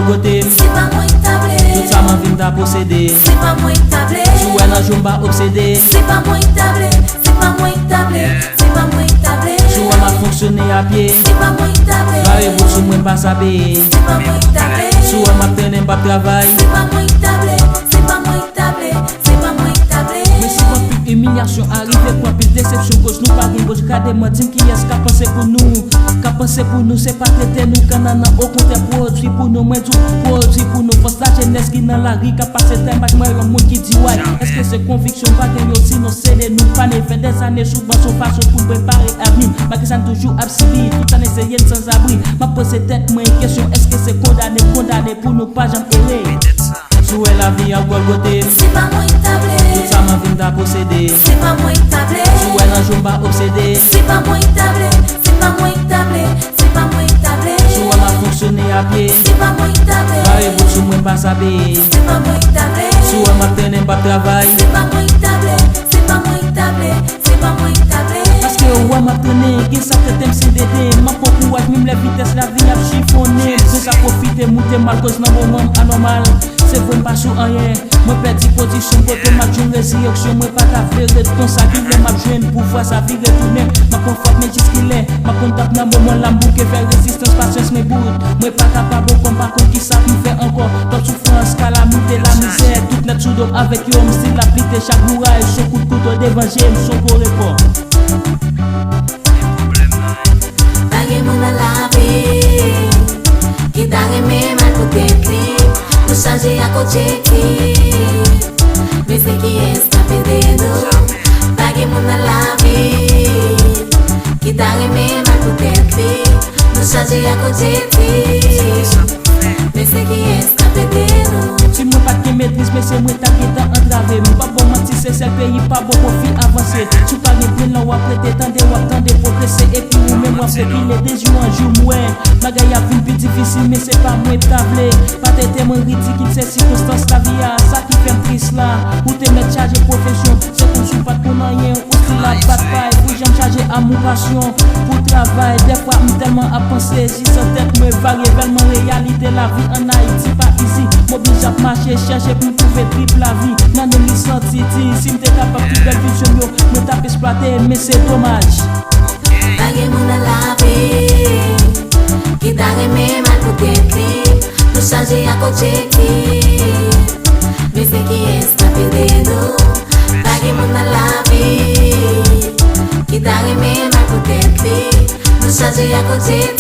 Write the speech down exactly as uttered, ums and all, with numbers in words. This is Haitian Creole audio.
Kote m, se pa mwen ki ta vle. Tout sa m anvi m ta posede. Se pa mwen ki ta vle. Si w wè nan jou m pa obsede. Se pa mwen ki ta vle. Se pa mwen ki ta vle. Se pa mwen ki ta vle. Si w wè m ap fonksyone a pye. Se pa mwen ki ta vle. Bare bout sou mwen pa sape. Se pa mwen ki ta vle. Si w wè m ap trennen m p ap travay. Se pa mwen ki ta vle. Se pa mwen ki ta vle. Se pa mwen ki ta vle. Men si anpil imilyasyon arive, pran anpil desepsyon, koz nou pa gen goch, gade mwen, di m kiyès k ap panse pou nou. K ap panse pou nou, se pa trete nou kannannan, okontrè pwodui pou nou, mwen di w pwodui pou nou. Fòs lajenès ki nan lari k ap pase tèl m pa janm wè yon moun ki di way. Èske se konviksyon pa gen yo, sinon se de nou pa ne fè dèzane sou ban se yon fason pou n prepare avni. Malgre sa n toujou ap sibi, tout sa n eseye n sanzabri. M ap poze tèt mwen kesyon, èske se kondane, kondane pou nou pa janm ere? Si w wè lavi ap gòlgote m. Se pa mwen ki ta vle. Tout sa m anvi m ta posede. Se pa mwen ki ta vle. Si w wè nan jou m pa obsede. Se pa mwen ki ta vle. Se pa mwen ki ta vle. Se pa mwen ki ta vle. Si w wè m ap fonksyone a pye. Se pa mwen ki ta vle. Bare bout sou mwen pa sape. Se pa mwen ki ta vle. Si w wè m ap trennen m p ap travay. Se pa mwen ki ta vle. Se pa mwen ki ta vle. Se pa mwen ki ta vle. Paske w wè m ap trennen, gen sa k tete m se dede. M ap pran kouraj, menm lè vitès lavi ap chifonnen. M jis ap pwofite moute m al koz nan moman m anòmal. Se vre m pa sou anyen. Mwen pèdi pozisyon kote m ap jwenn rezireksyon. Mwen pa ta vle ret konsa, kilè m ap jwenn pouvwa sa vire tounen. M ap pran fòt men jiskilè? M ap konn t ap nan moman la m bouke fè rezistans, pasyans mwen bout. Mwen pa kapab ankò, m pa konn kisa pou m fè ankò. Twòp soufrans, kalamite, lamizè, tout nèt sou do m avèk yo, m still ap lite chak bouraj, se yon kout kouto devan je m, se yon gwo repò. Pa gen moun nan lavi ki ta renmen mal pou tèt li, pou chanje ak objektif. Men se kiyès k ap ede nou? Pa gen moun nan lavi ki ta renmen mal pou tèt li, pou chanje ak objektif. Men se kiyès k ap ede nou? Si mwen pa t gen metriz, mesye, mwen t ap gentan antrave. M p ap ba w manti, se sèl peyi pa ba w pwofi avanse. Si w pa gen bren lan w ap rete, tande, w ap tande pwogrese, epi ou menm w ap rekile. De jou an jou, m wè bagay ap vin pi difisil, men se pa mwen k ta vle. Pa tete mwen ridikil, se sikonstans lavi a, sa ki fè m tris la. Ou te mèt chaje pwofesyon, se kòmsi w pa t konn anyen, ou still ap bat pay pou janm chaje amou pasyon pou travay. Dèfwa m tèlman ap panse, jis an tèt mwen vage, tèlman reyalite lavi ann Ayiti pa izi. M oblije ap mache, chèche pou m twouve trip lavi. Nan menm li santi di, si m te kapab tout bèl vizyon m yo, mwen t ap eksplwate, men se domaj. Pa gen moun nan lavi ki ta renmen mal pou tèt li, pou chanje ak objektif. Men se kiyès k ap ede nou? Pa gen moun nan lavi ki ta renmen mal pou tèt li, pou chanje ak objektif.